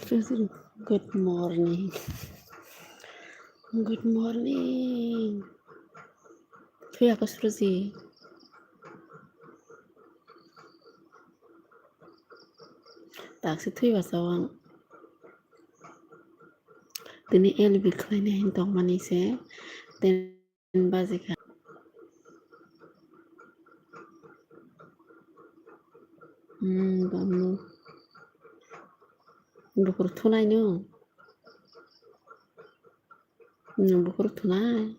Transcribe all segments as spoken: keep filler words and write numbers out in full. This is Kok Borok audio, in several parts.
Good morning. Good morning. Thwi ako Suruji. Taksi thwi basa ang. Tini L B khlaina hin tongmani se. Ten baji kha. Hmm, bamno. Bukur thunai no. Hmm, bukur thunai.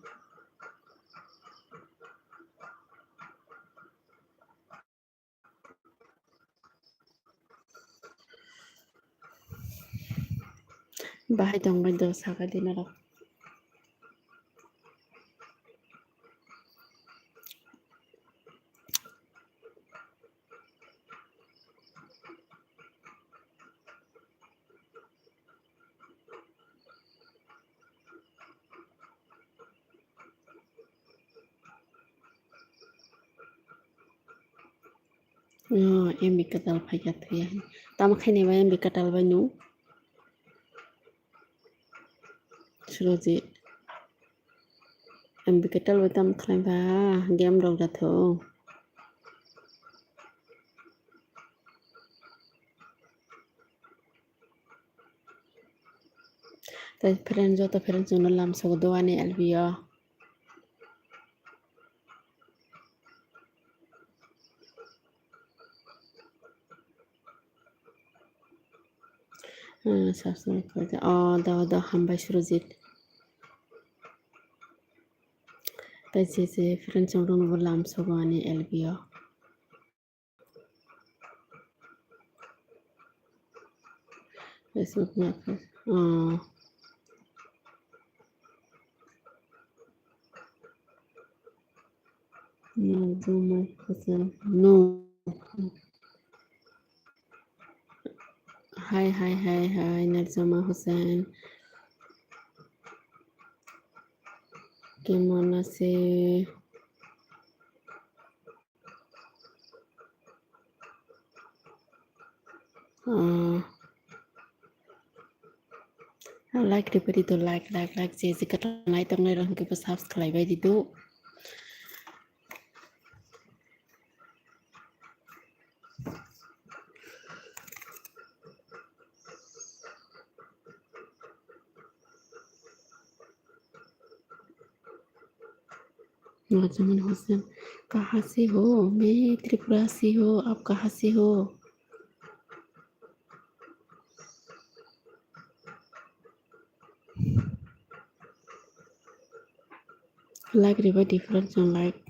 Bahai tongbai do saka di norok. Oh, M B katal phaikha thwiya. Tamo khaini ba M B katal bai nu. Suroji. M B katal bai tamo khlai ba game rok da tho. Tai friend, joto friend chwngno lamsogo do ani L B o. Hmm, subscribe khaijak. Oh, do, do, hambai Surojit. Tai je je friend chwngno bo lamsogo ani L B o. Facebook na, oh. No, do my person. No. Hi, hi, hi, hi, Najama Hussain. Kemon aso? Ah. Like rwbai di do, like, like, like, je je kwtal nai tongnai rok hwnkhe bo subscribe khlaibai di do. नजमान हुसैन, कहाँ से हो? मैं त्रिपुरा से हो, आप कहाँ से हो? Like rwbai di friends, chwng like.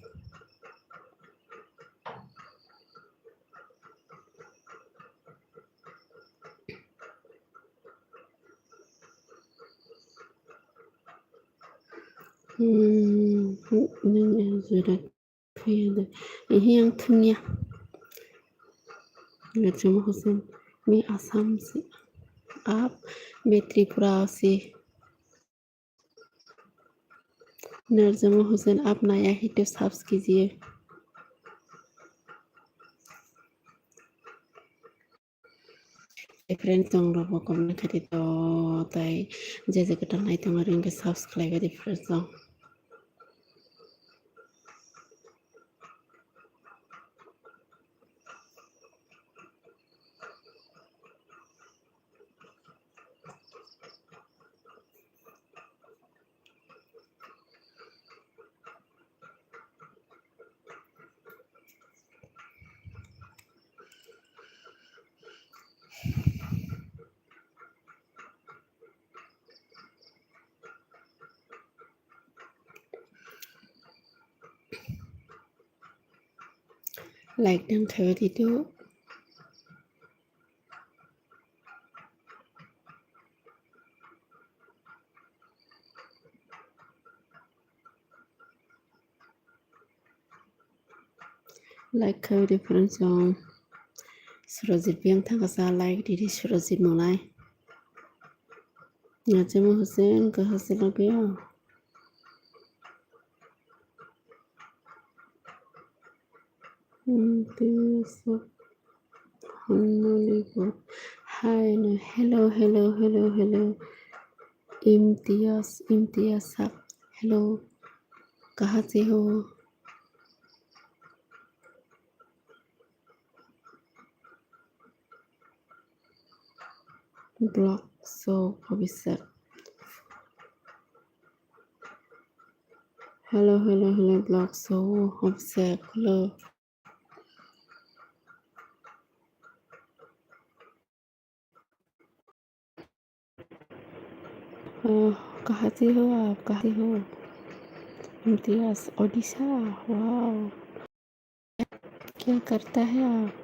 Hmm, nini jora. Thuyada. Ihi ang thungya. Najama Hussain, मैं आसाम से, आप, मैं त्रिपुरा से। नजमा हुसैन, आप नया है तो subs कीजिए। Friends tong rok bo comment khaidi to, tai je je kwtal nai tong aro hwnkhe subscribe khaidi friends tong. Like dan khaidi do. Like khawi di friends, chwng Surojit biyang thangkasa like di di Surojit monai. Najama Hussain kahase lagya. Hmm, tei aswk hamnani bo. Hi, no, hello, hello, hello, hello. Imtiaz, Imtiaz sab. Hello. Kaha se ho? Block so Abhishek. Hello, hello, hello, block so Abhishek. Hello. Oh, kaha se ho aap? Kaha se ho? Imtiaz, Odisha. Wow. Kya karta hai aap?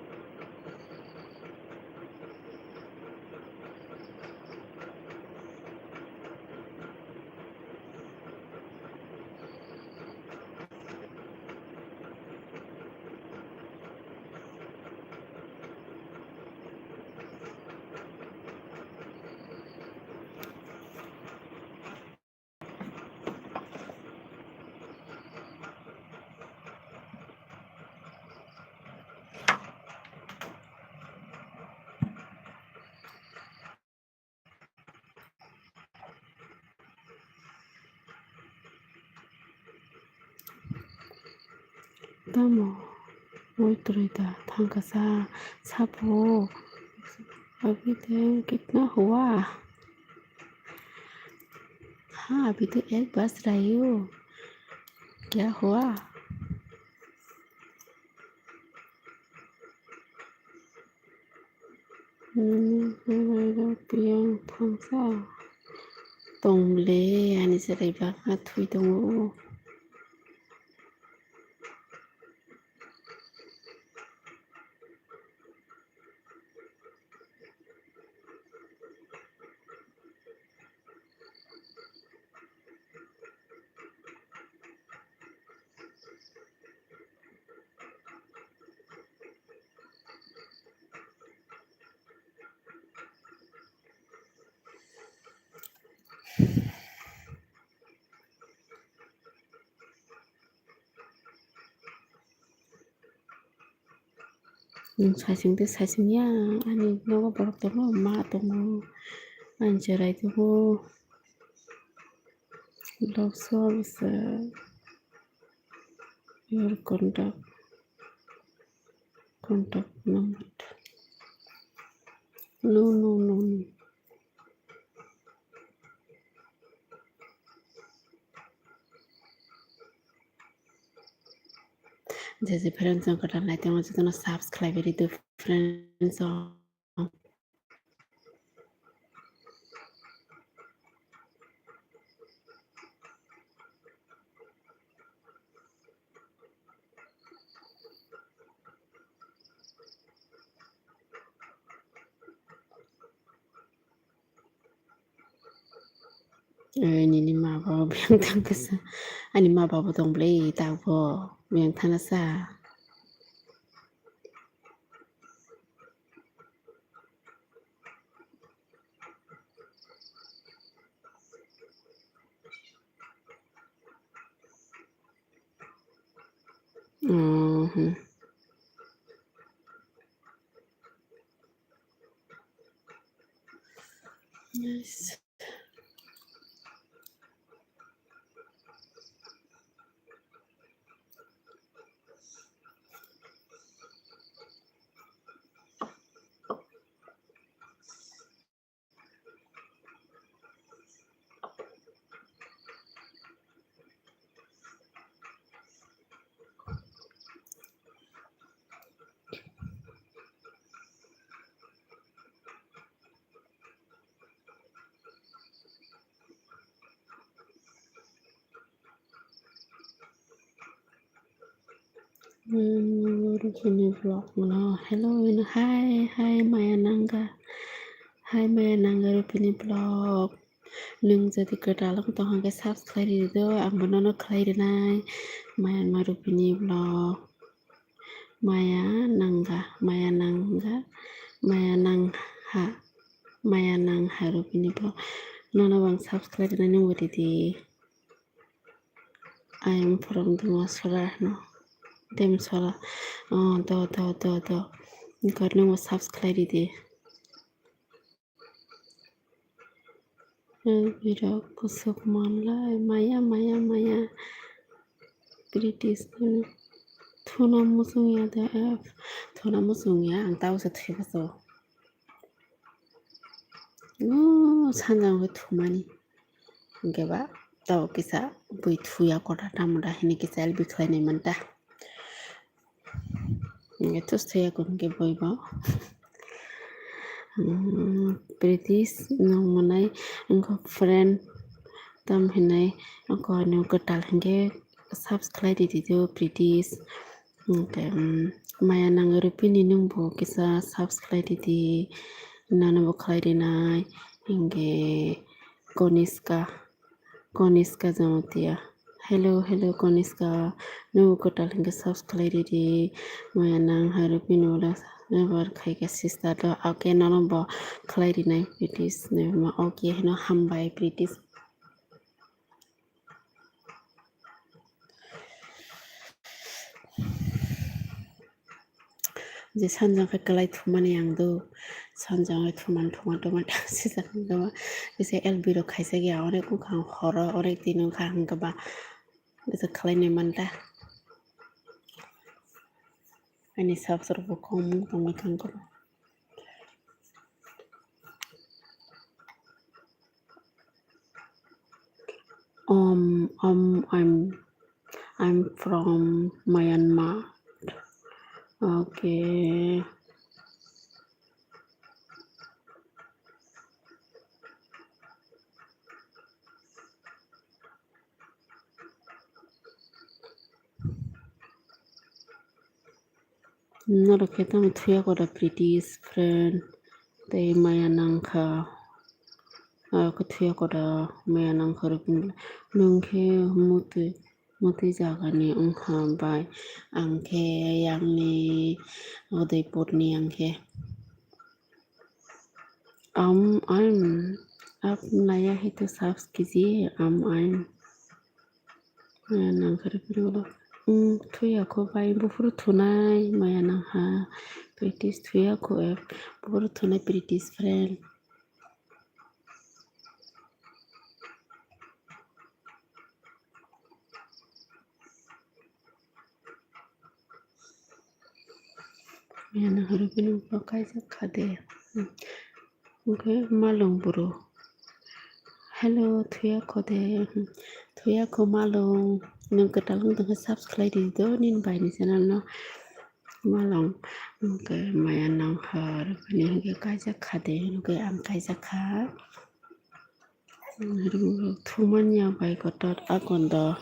Tamo oi twrwi da thangkasa sapo. Abhi to kitna hua? Ha, abhi to ek baj rahi hu. Kya hua? Nini bwrwi rok piyang thangsa tong ble, ani chwrai bakha thwi tongo. Nwng saichung tei saichung ya, ani nogo borok tongo, ma tongo, ani chwrai tongo. Love song se your contact, contact number. No, no, no, no. Je je friends rok kwtal nai tongma jotono subscribe ri do friends rok. Eh, nini ma baba biyang thangkasa. Ani ma baba tong ble, tabo biyang thana sa. Mhm. Nice. Hmm, Rupini vlog no. Hello, hello. Hi, hi, Maya Nanga. Hi, Maya Nanga, Rupini vlog. Nwng jodi kwtal wng tong hwnkhe subscribe ri do, ang bo nono khlai rinai. Maya Nanga, Rupini vlog. Maya Nanga, Maya Nanga, Maya Nangha, Maya Nangha, Rupini vlog. Nono bo ang subscribe rinai, nwng bo ridi. I am from Dumasora, no? Demsora. Oh, do, do, do, do. Nokar nwng bo subscribe ridi. Birok kusuk manlai maya maya maya. British thuna muchung ya de. Thuna muchung ya, ang tausa thwibaso. Sanjang thumani. Hingke ba tao kisa bui thuya kota tamoda hini kisa L B khlainai manta. Hingke tus thuya kun ke bui bo. British nong manai wngkha friend tam hinai wngkha ano kwtal hingke subscribe di di do British. Hingke maya nang rupini nung bo kisa subscribe di di nano bo khlai rinai hingke Koniska, Koniska Jamatia. Hello, hello, Koniska. Nubu kwtal hingke subscribe ridi. Maya nang hai rupini ula never khaika sister do. Okay, nono bo khlai rinai British. Nima okay, hino hambai British. Je sanjang khe kwlai thumani ang do, sanjang khe thuman thuma thuma thang sijak wngkha ba, kisa L B rok khaisa khe onek wngkha ang horo onek din wngkha hwnkhe ba, kisa khlainai manta. Ani subs rok bo kong wng tongwi thangkha. Um, um, I'm, I'm from Myanmar. Okay. Norok khe tamo thuya koda British friend tei maya nangkha. Khe thuya koda maya nangkha rok nwng khe mutwi mutwi jagani wngkha bai ang khe yangni Udaipurni ang khe. Am, I'm, आप नया है तो subs कीजिए, am, I'm. Maya nangkha rok phuru, mm, thuya kho bai buphuru thunai maya nangha. British thuya kho, eh, buphuru thunai British friend. Maya nangkha rok phuru bo kaijak kha de. Hwnkhe malong bro. Hello, thuya kho de. Thuya kho malong. Nwng kwtal wng tongkhe subscribe di do nini bai ni channel no. Malong hwnkhe maya nangkha rok phani hwnkhe kaijak kha de hwnkhe ang kaijak kha. Thumani ya bai kotor akondo.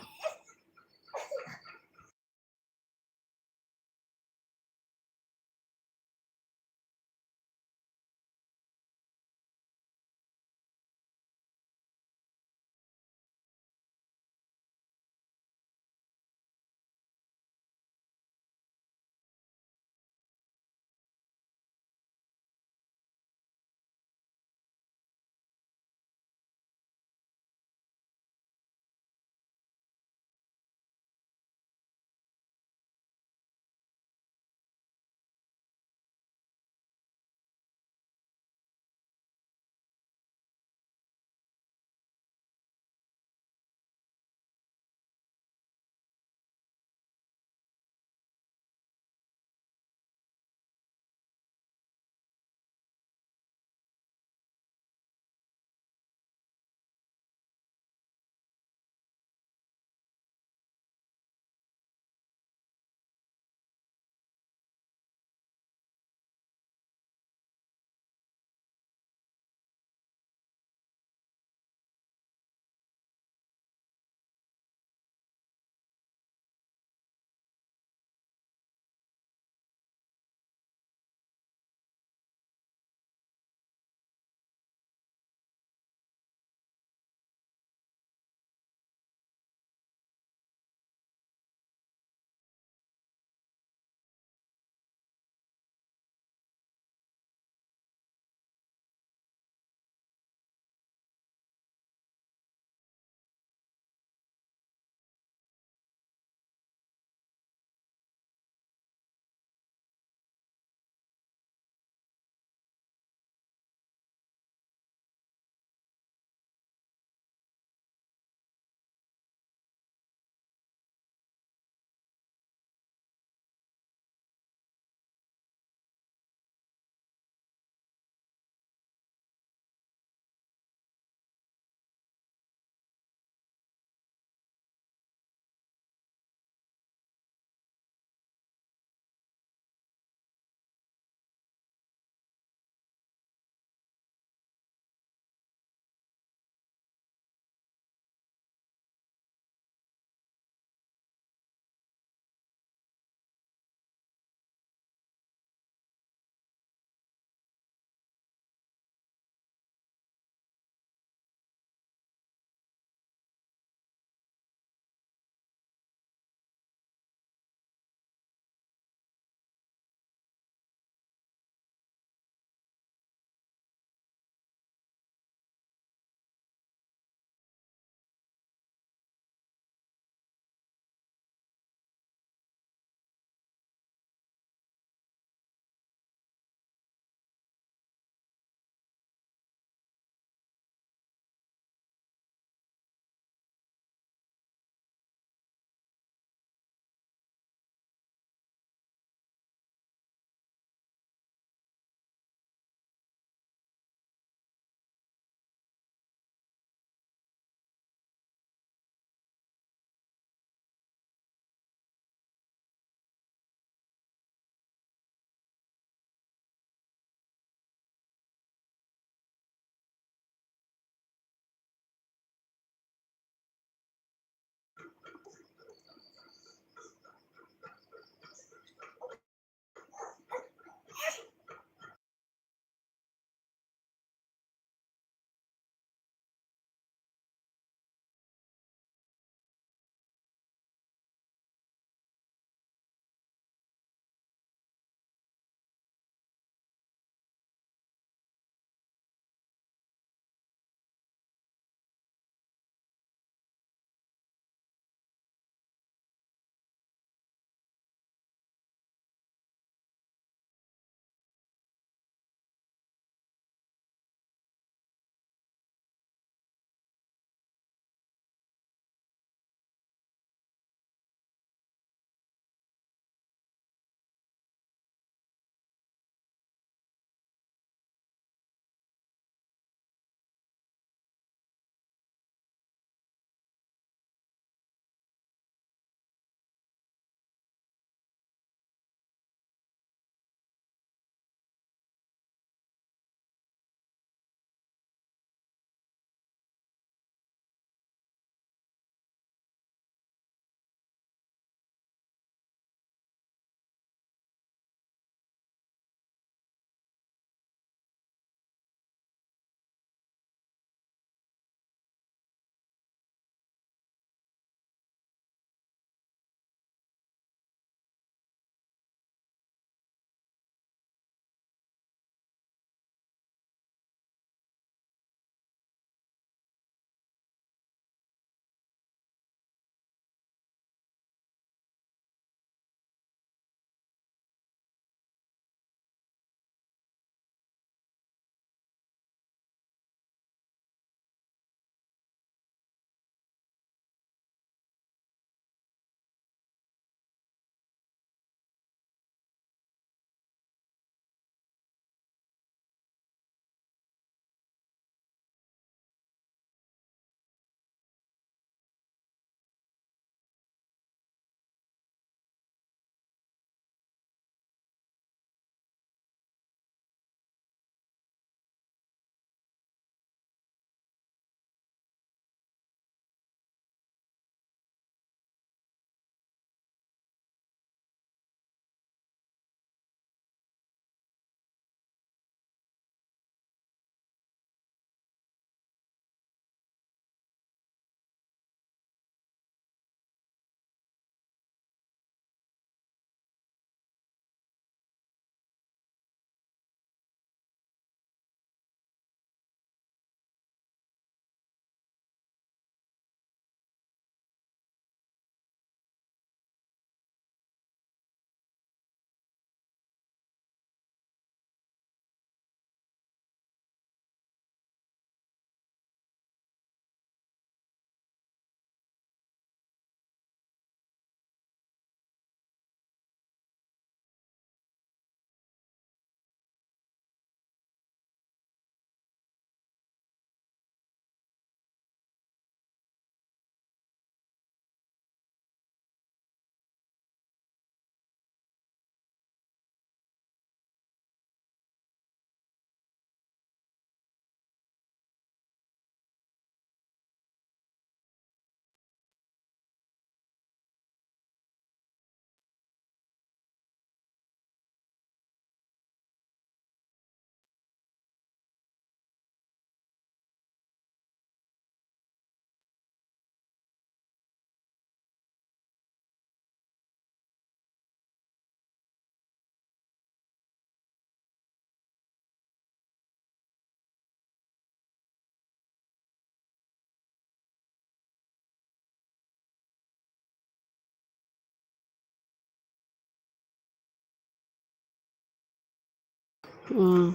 Hmm.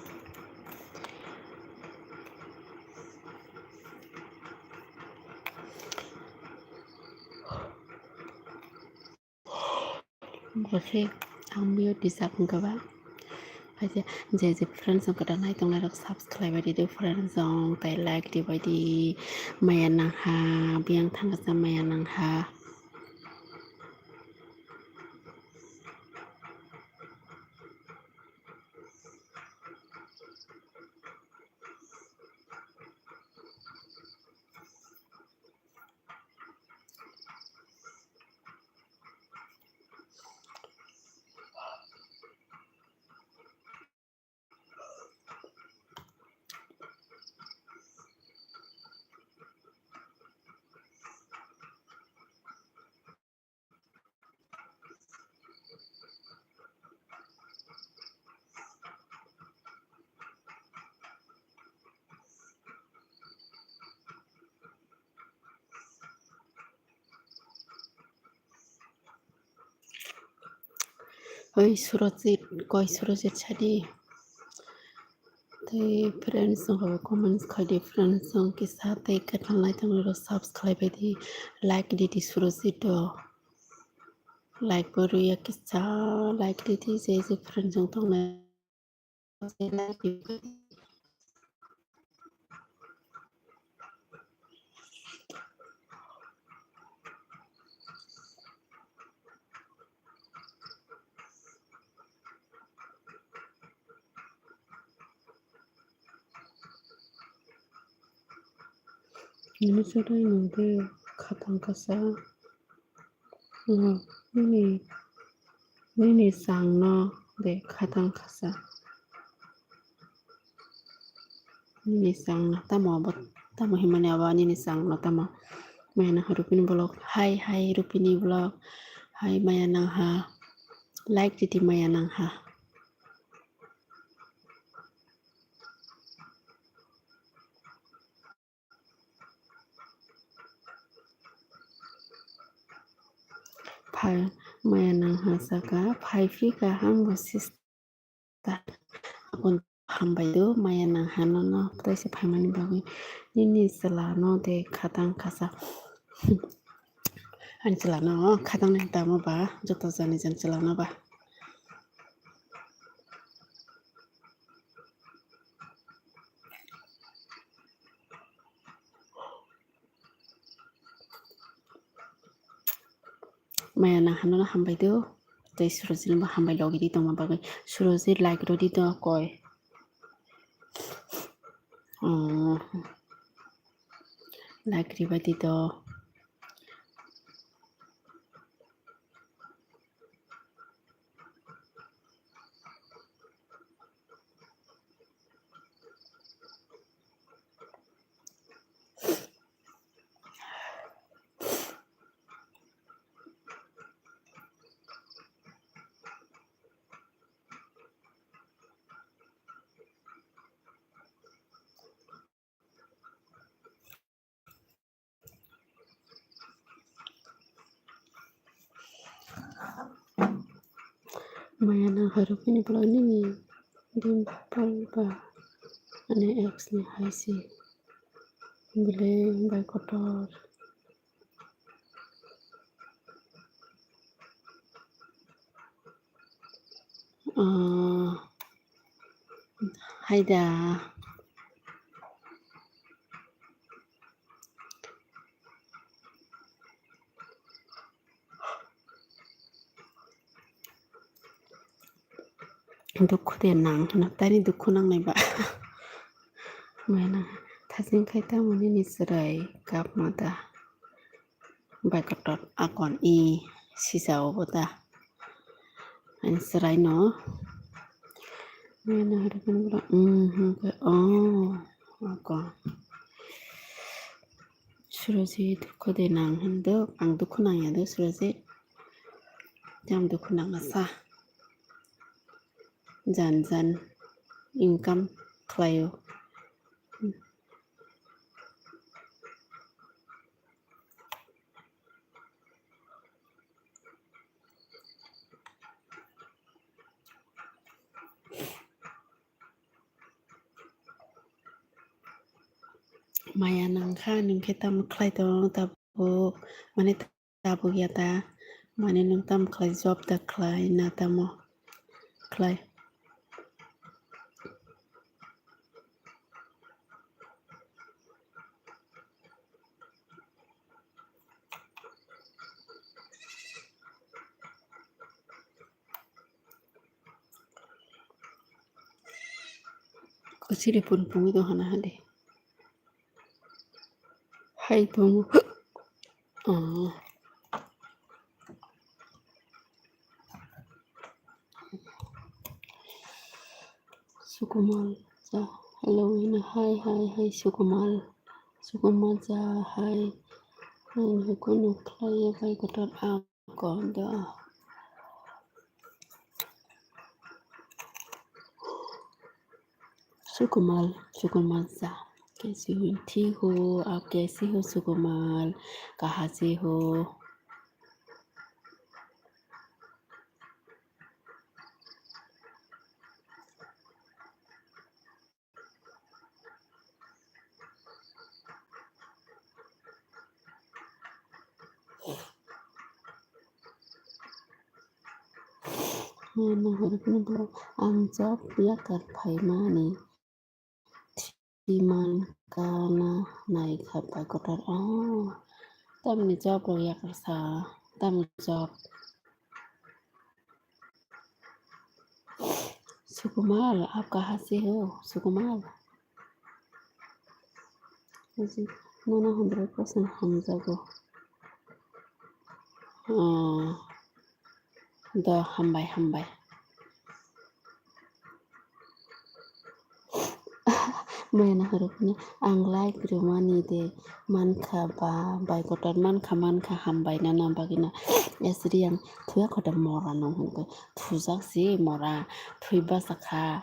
Bo khe ang mute rijak wngkha ba. Hai je, je je friends rok kwtal nai tongnai rok subscribe bai di, friends rok tei like di bai di. Maya nangha, biyang thangkasa maya nangha. Oi Surojit, koi Surojit sadi. Tei friends rok comments khai di, friends rok kisa tei kwtal nai tongnai rok subscribe bai di, like di di Surojit do. Like bo rwya kisa, like di di je je friends rok tongnai. Nini sorai nung de khatang kasa. Nini, nini chang no de khatang kasa. Nini chang no tamo abo, tamo himani abo nini chang no tamo. Maya nangha Rupini vlog. Hai, hai, Rupini vlog. Hai, maya nangha. Like di di maya nangha. Phai maya nangha saka, phai phi kaham bo sister. Aboni hambai do maya nangha nono tei se phaimani bagwi. Nini chwla no de khatang kasa. Ani chwla no khatang nai tamo ba, joto jani jani chwla no ba. Maya nangha nono hambai do. Tei Surojit no bo hambai logi di tongma bagwi. Surojit like rw di do koi. Oh. Like ribai di do. Maya nangha Rupini vlog nini Dimple ba ani ex ni hai se bwlwi bai kotor. Ah, haida. Dukhu de nang hwno, tani dukhu nangnai ba. Maya nang thajeng khai tamo nini chwrai kapma da. Bai kotor akon i sisa obo da. Ani chwrai no. Maya nang hwno, mm, hwnkhe, oh, akon. Surojit dukhu de nang hwnduk, ang dukhu nangya do Surojit. Jam dukhu nangya sa. Jan jan income khlaio. Maya nangkha, nwng khe tamo khlai tongo tabuk, mane tabuk ya ta, mane nwng tamo khlai, job da khlai na tamo khlai. Kuchiri pun pungwi tong hana hade. Hai pungu. Oh. Sukumal ja, hello, ina, hi, hi, hi, Sukumal. Sukumal ja, hi. Ang hukunu khlaiya bai kotor a kondo. Sukumal, Sukumal ja. कैसे हो, ठीक हो, आप कैसे हो सुकुमाल, कहाँ से हो? Ang job yakar phaimani. Timan kana nai kha bai kotor. Oh, tamni job rok yakar sa, tamni job. Sukumal, aap kahan se ho? Sukumal. Nono hundred percent hamjago. Oh. Do, hambai, hambai. Maya na horo phano ang like rwmani de mankha ba, bai kotor mankha, mankha, hambai nana bagwino. Esri ang thuya khoto mora nung hwnkhe thujak si mora, thui bachakha.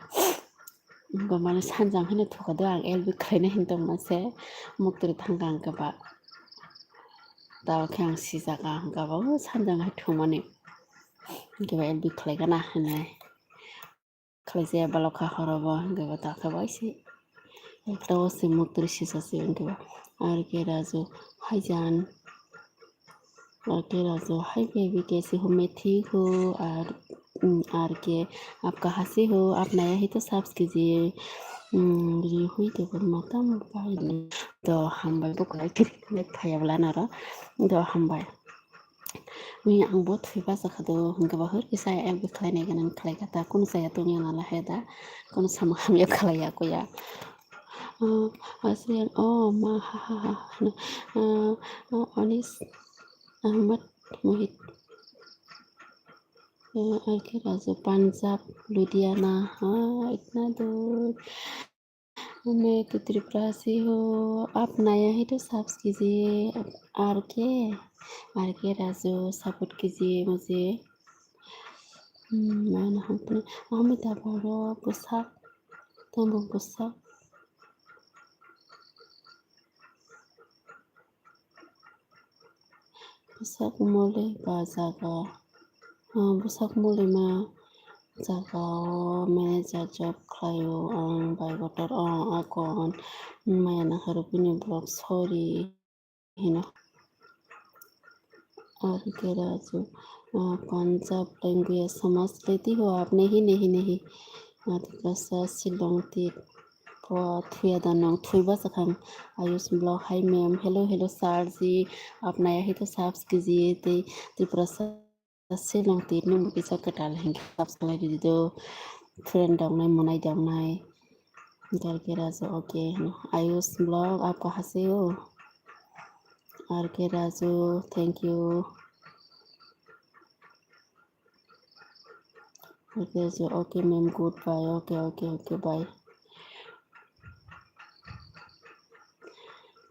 Hwnkhe mane sanjang haino thukha do ang L B khlaina hin tongma se muktwi thangkha hwnkhe ba. Tao khe ang sijak ang hwnkhe ba o sanjang hai thumani. Hwnkhe ba L B khlaikha na hinwi. Khlaijaya balokha horo bo, hwnkhe bo takhe bai se. Ekta o se muktwi sisa se hwnkhe ba. R K Raju, haijan. R K Raju, hi baby, kaise ho? Main thik ho? Aur, mm, R K, aap kahan se ho? Aap naya hai to sabscribe kijiye. Mm, ri hui to mata mobile. Do hambai bo khlai kiri khlai phaya bwla naro. Do hambai. Ni ang bo thwi bachakha do, hwnkhe ba hwr kisa L B khlai nai gana khlai kha ta, kunu chaya tongya nala he da, kunu samung hamya khlai ya ko ya. Ah, asli ang, oh, ma, ha, ha, ha, ha. Ah, ah, Anis Ahmed Mohit. Ah, R K Raju, Punjab, Ludhiana. Ah, itna dur. मैं तो त्रिपुरा से हूँ, आप नया है तो सब्स कीजिए। R K, R K Raju, support कीजिए मुझे। Hmm, mano hwnkheno Amita baro bwsak, tamo bwsak. Bwsak mole ba jaga, ah, bwsak mole ma jaga o manager job khlaio ang bai kotor o akon maya naharupini blog sorry. Hino. R K Raju, ah, Punjab language samajh leti ho aap? Nahi, nahi, nahi. Ah, Tiprasa Shillong tit. Po thuya da nong thui ba sakhang. Ayush blog, hi ma'am. Hello, hello sir ji. Aap naya hai to sabs kijiye te Tiprasa Shillong tit nung bo kisa kwtal hwnkhe subscribe di do. Friend dok nai, monai dok nai. R K Raju, okay. Ayush blog, aap kahan se ho? R K Raju, thank you. R K Raju, okay ma'am, goodbye. Okay, okay, okay, bye.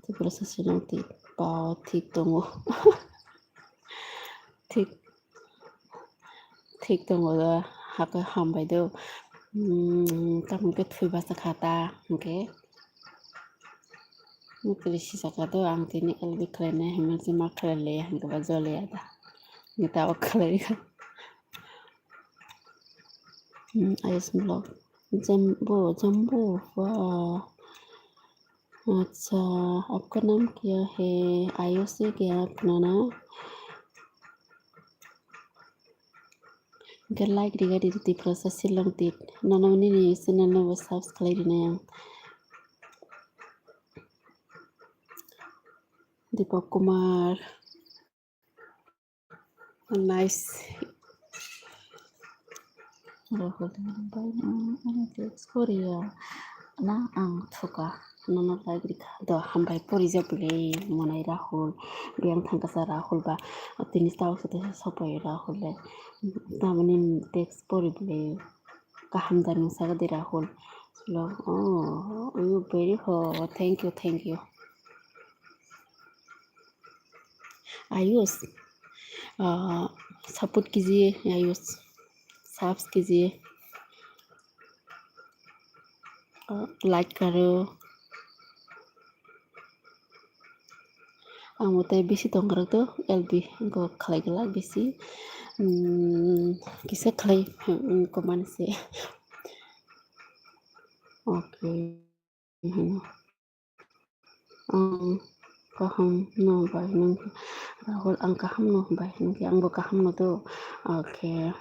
Tiprasa Shillong tit, pao thik tongo. Thik, thik tongo do, hakhe hambai do. Hmm, tamo khe thwi bachakha ta, hwnkhe. Mukri sisaka do, ang tini L B khlainai hwnwi se ma khlai le, hwnkhe ba joliya da. Hwnkhe ta o khlai kha. Hmm, Ayush blog. Jambu, jambu, wow. Acha, आपका नाम क्या है? आयुष है क्या आपका नाम? Hwnkhe like riga di Tiprasa Shillong Tit. Nono nini channel no bo subscribe rinai ang. Deepak Kumar. Nice. Rahul, ani text poriya na ang thuka. Nono like rikha. Do hambai porijak bwle monai Rahul. Biyang thangkasa Rahul ba. Tini tao sote sopai Rahul le. Tamani text pori bwle. Kaham da nung saka di Rahul. Silo, oh, you very ho. Thank you, thank you. Ayush, आ, support कीजिए आयुष, subs कीजिए, आ, like करो। Ang bo tei bisi tongkha rok to L B go khlai glak bisi, mm, kisa khlai, mm, komani se. Okay. Ang kaham no bai nung, Rahul, ang kaham no bai nung, ang bo kaham no do. Okay.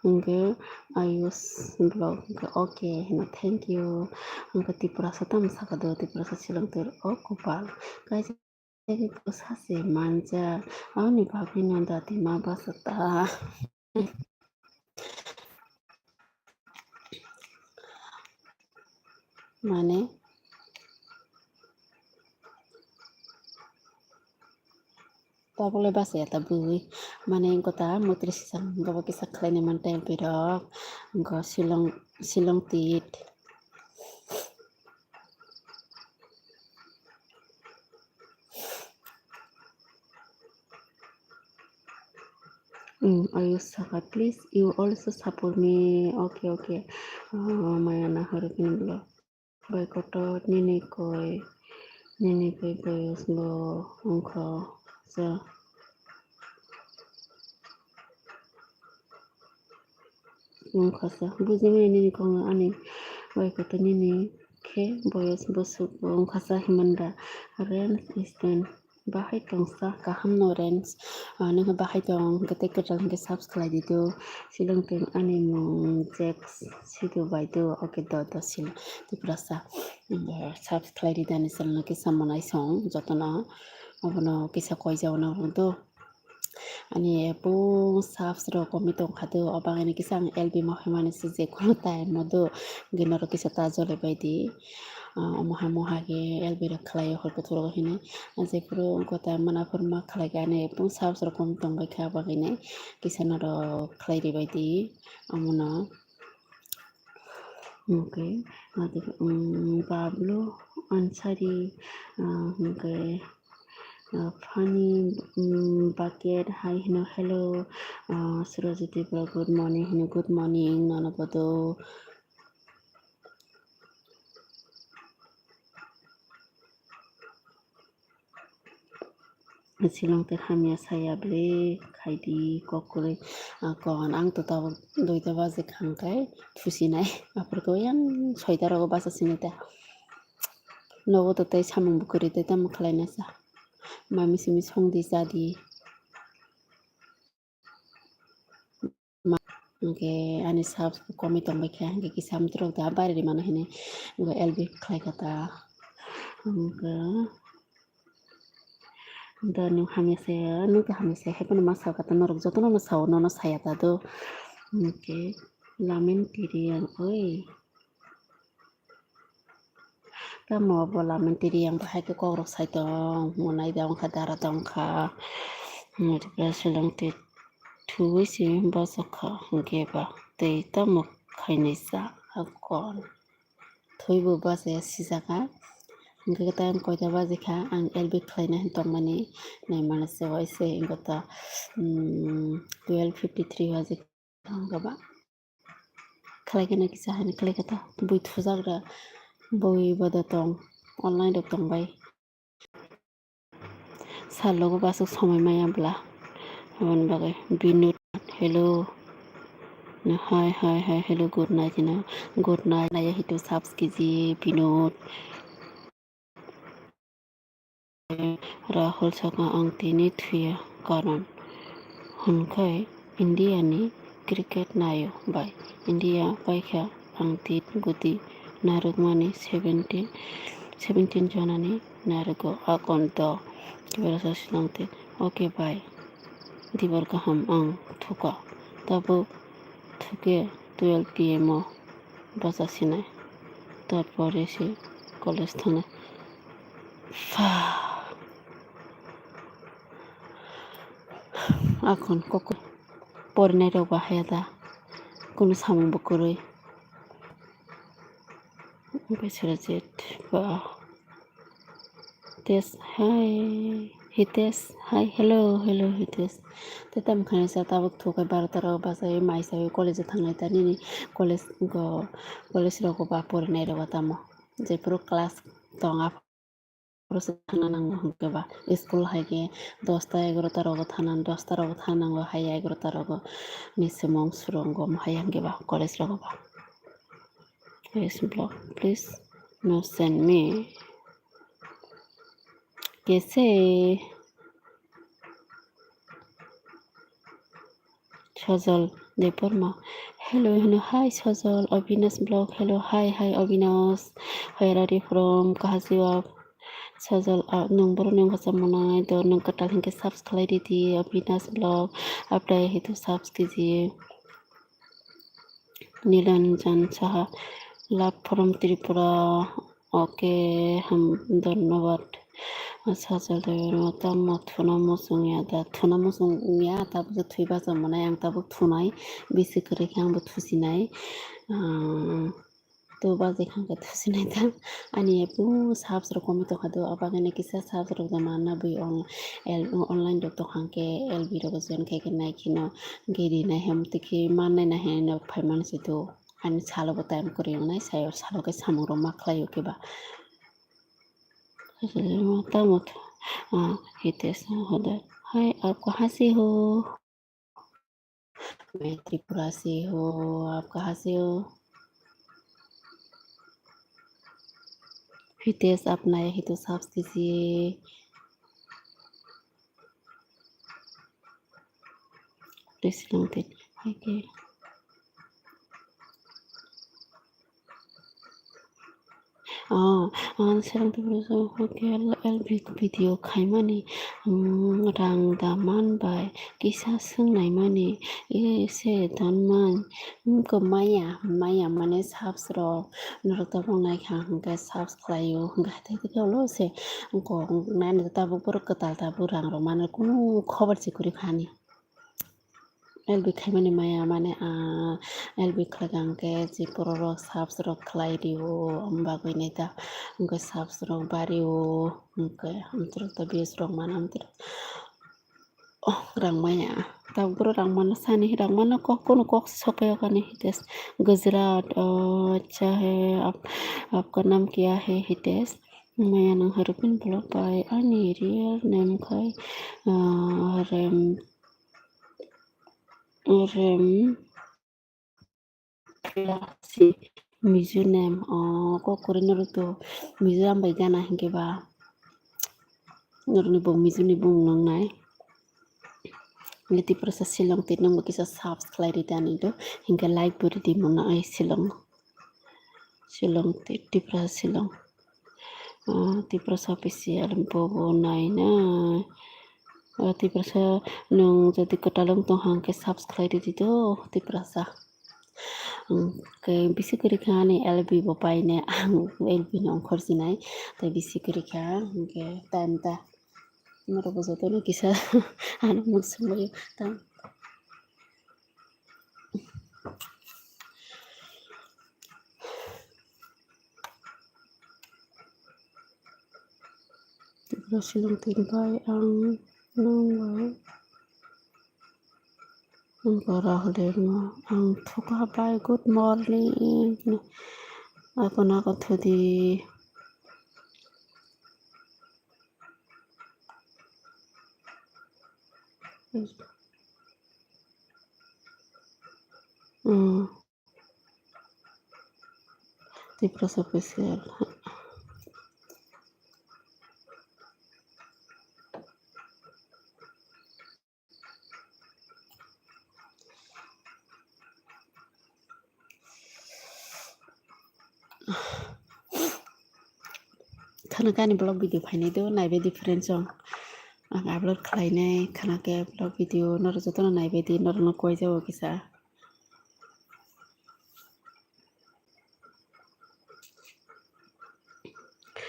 Hwnkhe Ayush vlog hwnkhe okay hino, thank you. Hwnkhe Tiprasa tamo saka do, Tiprasa Shillong Tit o Kupal. Kaisa Tei bwsa se manjak, aboni bagwino dati ma bwsa ta. Mane, tabukle bwsa ya ta bwrwi. Mane, gota mwtri sijak, gobo kisa khlainai man time pirok, go Shillong, Shillong Tit. Mm, Ayush saka, please, you also support me. Okay, okay. Ah, maya na hari kini blo. Bai kotor nini koi, nini koi boyos bo wngkha sa. Wngkha sa. Bujimani nini kok no ani bai kotor nini khe boyos bwswk bo wngkha sa himanda. Range is ten. Bahai tongsa kaham no range. Ah, nini bahai tong hwnkhe tei kwtal hwnkhe subs khlai di do. Shillong Tit ani mung Jack Sidhu bai do. Okay, do, do, Shillong Tiprasa. Subs khlai di dani channel no kisa monai song jotono. Obono kisa koi jao na do. Ani bung subs rok komi tongkha do, o bagwi kisa ang L B ma phaimani se je kono time o do, hwnkhe norok kisa ta jole bai di. Ah, omo hai mo hai khe L B rok khlai o hor kuthur o hinwi. Jephuru gota manaphuru ma khlai khe ani bung subs rok komi tong bai kha, o bagwi kisa norok khlai ri bai di omono. Okay, adi, um, Pablo Ansari, ah, hwnkhe, ah, Funny, um, Bucket, hi hino, hello, ah, Surajit Tripura, good morning hino, good morning, nono bodo. Shillong Tit hamya saya ble khaidi kok kwrwi, ah, kon ang to tabuk duita baje khang kai thusinai, aphuru khe yang soita rogo basa sini ta. Nogo to tei samung bo kwrwi tei tamo khlaina sa. Mami simi songdi chadi. Ma, hwnkhe ani subs bo komwi tongbai kha, hwnkhe kisa amtwrok da bairwi mano hinwi, hwnkhe L B khlai kha ta. Hwnkhe da nwng hamya saya, nwng tei hamya saya, hai phano ma saka ta, norok jotono no sao, nono saya ta do. Hwnkhe lamen tiri ang oi. Tamo bo lamen tiri ang bahai khe kokrok sai tong, monai da wngkha, dara da wngkha. Hwnkhe Shillong Tit thuwi se bachakha hwnkhe ba tei tamo khainai cha akon. Thwibo bachaya sijakha. Hwnkhe time koita bajikha, ang L B khlaina hin tongmani naimani se waise hwnkhe ta, mm, twelve fifty three bajikha. Ang gaba khlai khe na kisa haino khlai khe ta bui thujagra bui bodo tong online rok tong bai salogo basuk somoi maya bwla aboni bagwi binu hello Hi, hi, hi, hello, good night, you know, good night. Naya hitu subs kiji Binod. Rahul saka ang tini thuya karon hwnkhai India ni cricket nayo bai India paikha ang tin guti narwkmani seventeen, seventeen jonani narwgo akon do kibarasa sinangte. Okay, bye. Dibar kaham ang thuka. Tabuk thuke twelve P M o bacha sinai. Tarpore se college thangnai. Pha. Akon kok porinai rok ba haya da. Kunu samung bo kwrwi. Oke, sera jet ba. Hitesh, hi. Hitesh, hi. Hello, hello, Hitesh. Te tam khani sa tabuk thukai barota rok bachai mai sai college thangnai ta nini college go, college rogo ba porinai rogo tamo. Jephuru class tonga phuru se thangna nango hwnkhe ba school hai khe dosta egarota rogo thangna, dosta rogo thangna nango hai egarota rogo ni swmung surungo hai hwnkhe ba college rogo ba. Yes, block, please no send me. Kese Sojol Debbarma. Hello, hello, hi Sojol, Avinash Vlog. Hello, hi, hi Avinash. Where are you from? Kaha se ho aap? Sojol, ah, nwng borok ni wngkha sa mwnai do nwng kwtal hinkhe subs khlai ridi Avinash Vlog. Aap nai hai to subs kijiye. Nilanjan Saha, love from Tripura. Okay, ham, dhonnobad. Sojol Debbarma, tamo thuna muchung ya da? Thuna muchung ya, tabuk thwi bacha mwnai, ang tabuk thunai. Bisi kwrwi khe ang bo thusinai. Ah, to bacha khe ang khe thusinai ta. Ani epung subs rok komwi tongkha do, abagwi kisa subs rok da manna bui on-, L-, online rok tongkha khe L B rok join khai khe nai kheno giri nai hem twi khe mannai nai heno phai mani se do. Ani salo bo time kwrwi wngnai, sayo salo khe samung rok ma khlai o khe ba. Tamo, ah, Hitesh Hodar. Hi, aap kahan se ho? Main Tripura se ho, aap kahan se ho? Hitesh, aap naya hai to subs kijiye. Please don't take. Okay. Oh, ang seleng tubru so hoke L B video khaimani, mm, rang da man bai kisa swngnai mani, e se don man, mm, ko maya, maya mane subs rok norok tabuk nai kha hwnkhe subs khlai o hwnkhe hathai tike ulo se kok nani tabuk borok kwtal tabuk rang rok mani kunu khobor se kwrwi phani. L B khaimani maya mane, ah, L B khlai kha hwnkhe je borok rok subs rok khlai rio, bagwi nai ta hwnkhe subs rok bario hwnkhe amtwrwk ta views rok mana amtwrwk. Oh, rang maya. Tabuk borok rang mana sani, rang mana kok, kunu kok se sok paio kani Hitesh. Gujarat, oh, acha hai, aap, aapka naam kya hai Hitesh? Maya nang hai Rupin vlog bai ani real name khai, ah, Rem, Rem, Mizu name, oh, kok kwrwi norok to Mizoram bai gana hinkhe ba. Norokni bo Mizuni bung nang nai. Nge Tiprasa Shillong te nang bo kisa subs khlai ridi ani do. Hinkhe like bo ridi mano ai Shillong. Shillong te Tiprasa Shillong. Ah, Tiprasa official bobo naina. Ah, Tiprasa nwng jodi kwtal wng tong hwnkhe subs khlai ridi do Tiprasa. Hwnkhe bisi kwrwi khe ani L B bo paine ang L B no ongkhor sinai. Tei bisi kwrwi khe hwnkhe time ta norok bo jotono kisa ano mung swngwi tang. Tipra Shillong tin bai ang nung bai ang kora hole mo ang thuka bai good morning. Ako na ko thudi. Hmm. Tiprasa official. Khana kani vlog video phainai do, naibai di friends song. Ang upload khlainai khana khe vlog video, norok jotono naibai di, norokno koi jabo kisa.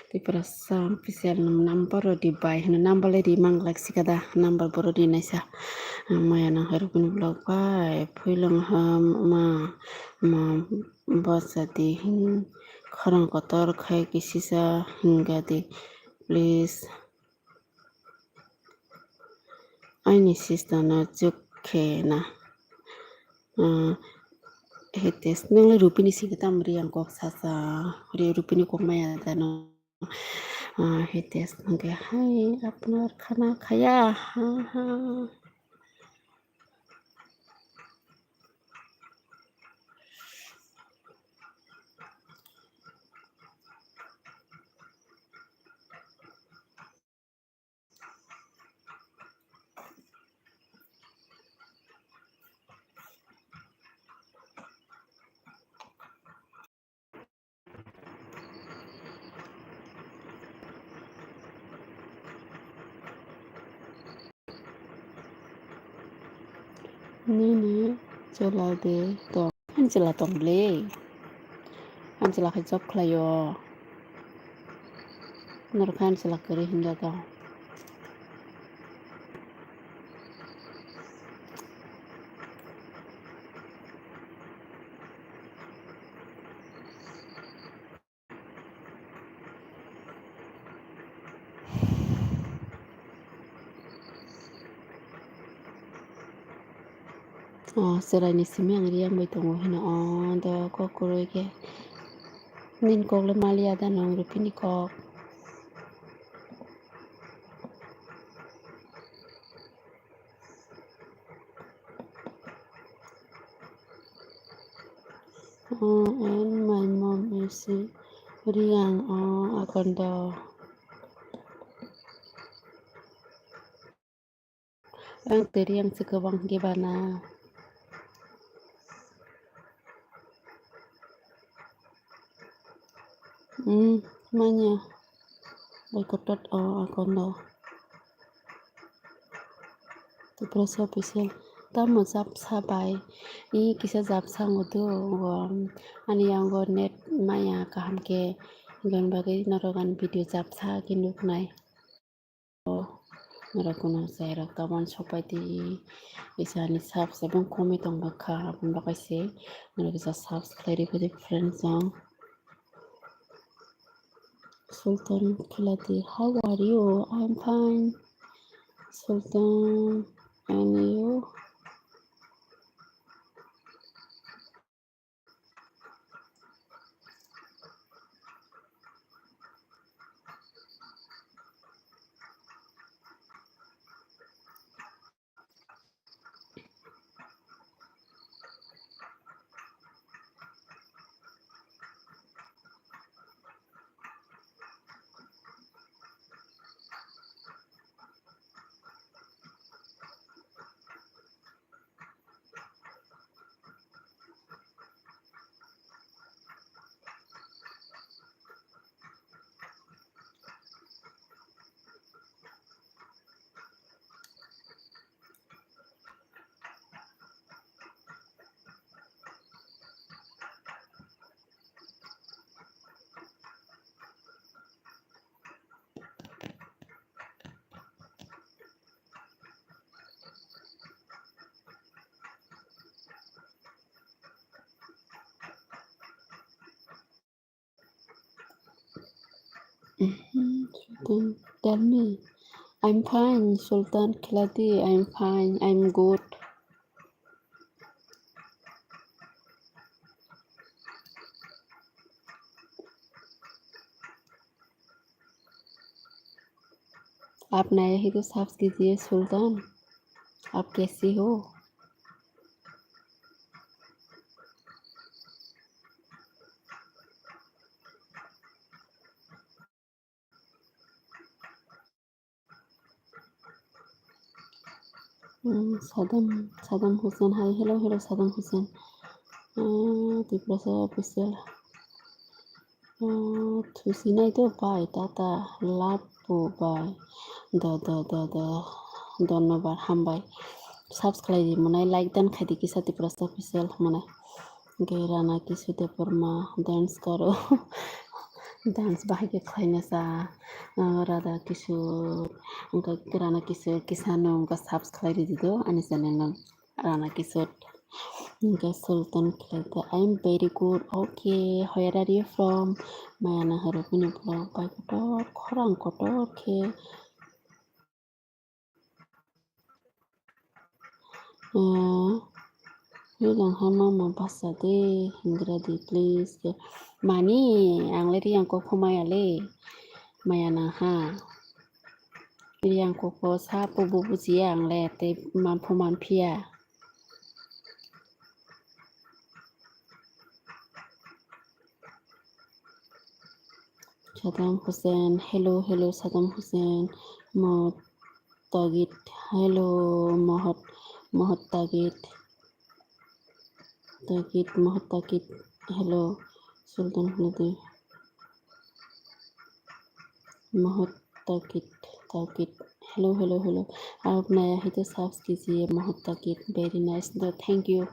Tiprasa official number rw di bai hwnwi number lai ri manglak sika da, number boro di naisa. Maya nang hai rukuni vlog bai phuilung ha ma ma bwsa di hin khorang kotor khai kisisa hinga di please. Aini sister no chuk khe na. Ah, Hitesh, nang le Rupini singke tam ri ang kok sasa. Ri Rupini kok maya da no. Ah, Hitesh, nang ke hai apnar khana khaya. Ha, ha. Nini chwla de tong? Ani chwla tong le. Ani chwla khe job khlaio. Norok khe ani chwla kwrwi hinda tong. O chwraini simi ang riyang bai tongo hino, o do kok kwrwi khe nini kok le maliya da nwng Rupini kok. Oh, and my mom is Riyang, oh, akondo. Ang tei Riyang se kwbang khe bana. Hmm, manya. Bai kotot, oh, akondo. Tiprasa official. Tamo japsa bai. I kisa japsa ngodo, um, ani yango net maya kaham khe. Hwnba bagwi norok ani video japsa khe nuknai. Norok kuno chairok tabon sopai di. Kisa ani subs ebong komwi tongba kha, aboni bagwi se norok kisa subs khlai rw di friends rok. Sultan Khilati, how are you? I'm fine. Sultan, and you? Mhm, Sultan, tell me. I'm fine, Sultan Khilati, I'm fine, I'm good. आप नए हैं तो सब्स कीजिए सुल्तान, आप कैसे हो? Hmm, Sadam, Sadam Hussain. Hi, hello, hello, Sadam Hussain. Hmm, Tiprasa official. Hmm, thusi nai to pai, tata, love bu bai. Do, do, do, do. Dhonnobad, hambai. Subscribe di manai, like dan khai di kisa Tiprasa official manai. Hwnkhe Rana Kisu Debbarma dance karo. Dance bahai khe khlaina sa, ah, Radha Kisu, hwnkhe Rana Kisu kisa no hwnkhe subscribe di do ani channel no. Rana Kisu hwnkhe Sultan khlai khe, "I am very good." Okay, where are you from? Maya Nahar bini vlog bai kotor, khorang kotor khe. Ah, ri lang ha mama basa de, hingra di, please. Mani, ang le ri ang kok maya le, maya nang ha. Ri ang kok sa po bo bujiya ang le, te man pho man phiya. Sadam Hussain, hello, hello, Sadam Hussain, Mohot Tagit, hello, Mohot, Mohot Tagit, Tagit, Mohot Tagit, hello, Sultan Hudi, Mohot Tagit, Tagit, hello, hello, hello, aap naya hai to subscribe kijiye, Mohot Tagit, very nice, thank you.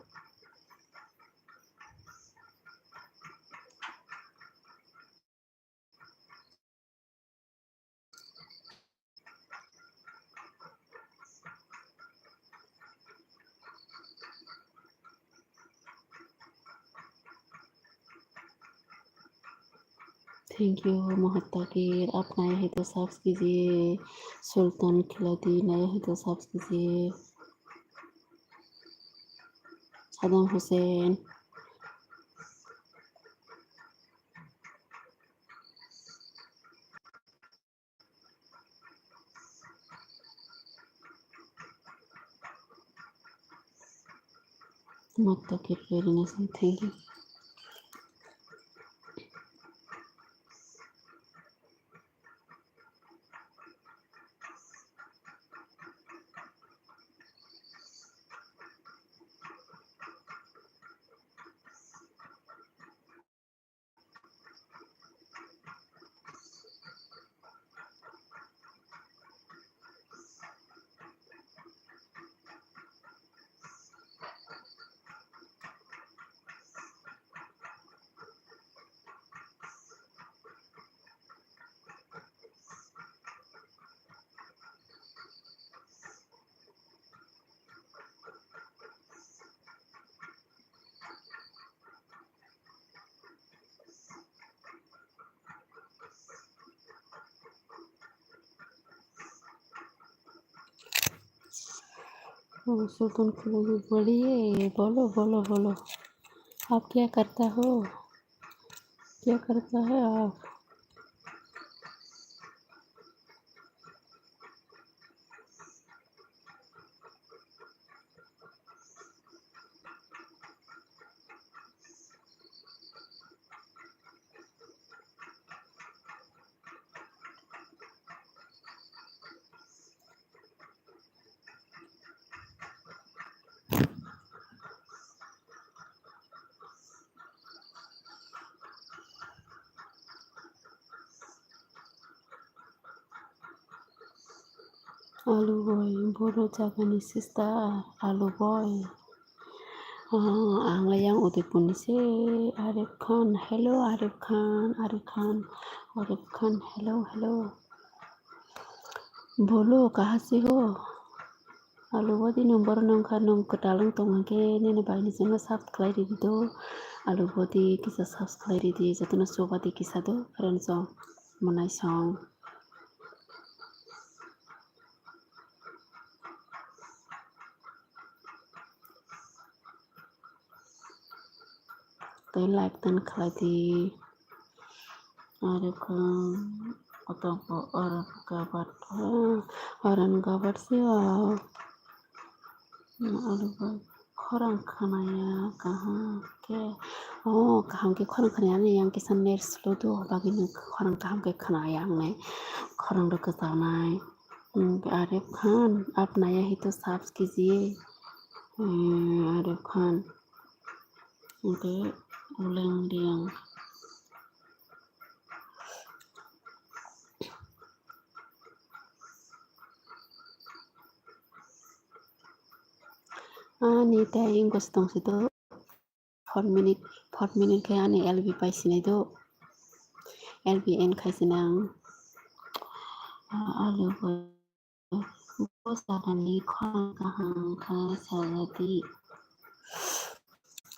Thank you, Mohot Tagit. Aap naya hai to subscribe kijiye. Sultan Khiladi naya hai to subscribe kijiye. Sadam Hussain. Mohot Tagit, very nice, thank you. ओ, सुल्तान खुला भी बोलिए, बोलो, बोलो, बोलो। आप क्या करता हो? क्या करता है आप? Alu boy, boro jagani sister, Alu boy. Ah, ang ayang Udaipur ni se, Arif Khan. Hello, Arif Khan, Arif Khan, Arif Khan. Hello, hello. Bolo, kaha se ho? Alu body number nung kha, nung kwtal wng tong hwnkhe nini bai ni channel subscribe ridi do. Alu body kisa subscribe ridi, jotono chubadi kisa do, friends rok, monai song. Tei like tan khlai di. Aro khe kotor bo oro gabat, oro gabat se o. Aro bo khorang khnaya kaham khe. O kaham khe khorang khnaya ani yang kisa net slow do, bagwi no khorang kaham khe khnaya ang nai. Khorang rw kwchanai. Hmm, Arif Khan, aap naya hai to sabs kijiye. Hmm, Arif Khan. Hingke Uleng Liang. Ani tei wngkha se tong se do. Four minute, four minute khe ani L B pai sinai do. L B end khai sinai ang. Ah, alu bo, bo sakani khorang kaham khe sajadi.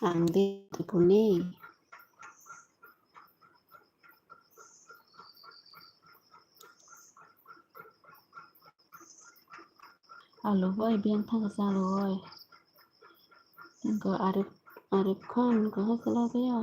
Ang de tupuni. Alu bai biyang thangsa alu bai. Engko Arif, Arif Khan kaham sala kaya.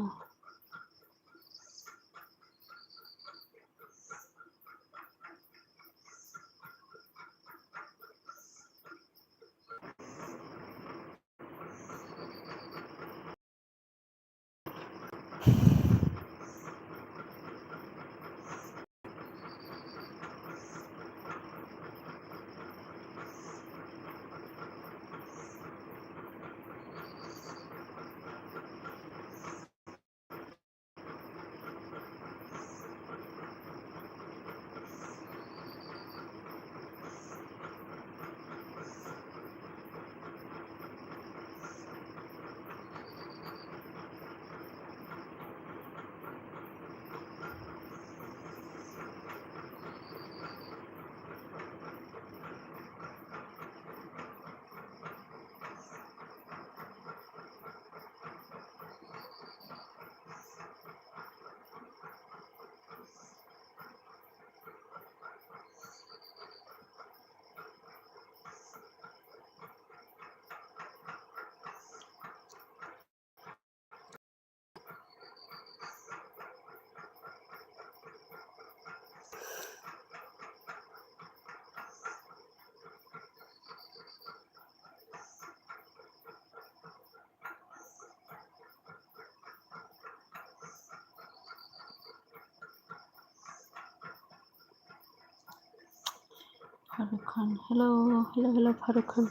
Farooq Khan, hello, hello, hello, Farooq Khan.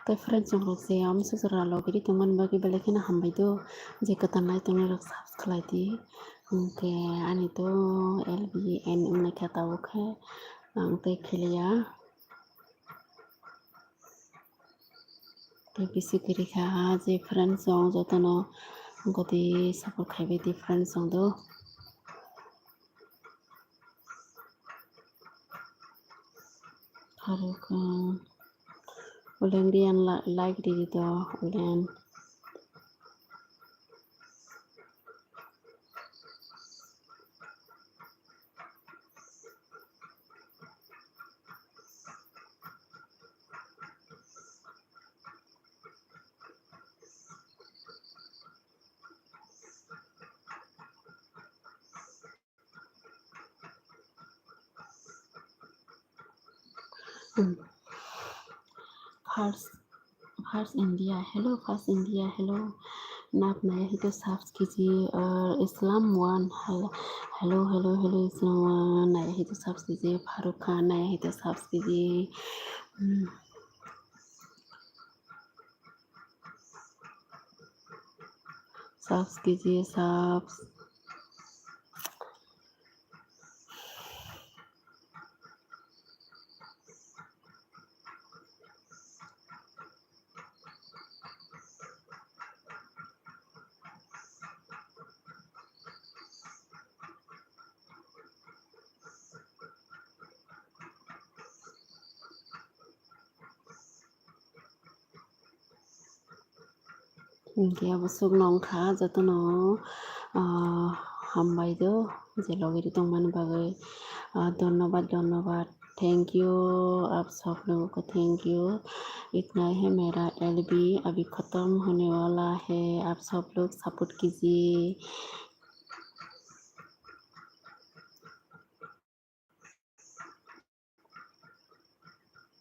Tei friends rok je amsuk jora logiri tongmani bagwi belai kheno hambai do, je kwtal nai tongnai rok subscribe khlai di. Hwnkhe ani to L B N wngnaikha tabuk khe ang tei khiliya. Tei bisi kwrwi kha je friends rok jotono goti support khaibai di friends rok do. Farooq, um, Ulen Diyan la-, like ridi do, Ulen. Hmm. First, First India, hello, First India, hello. Nap naya hito subs kiji, uh, Islam one, hello, hello, hello, hello, Islam one, naya hito subs kiji, Farooq Khan, naya hito subs kiji. Hmm. Subs kiji, subs. Hwnkhe aboswkno wngkha jotono, ah, hambai do, je logiri tongmani bagwi, ah, dhonnobad, dhonnobad, thank you, aap sab logo ko thank you, itna hi mera L B abhi khatam hone wala hai, aap sab log support kijiye,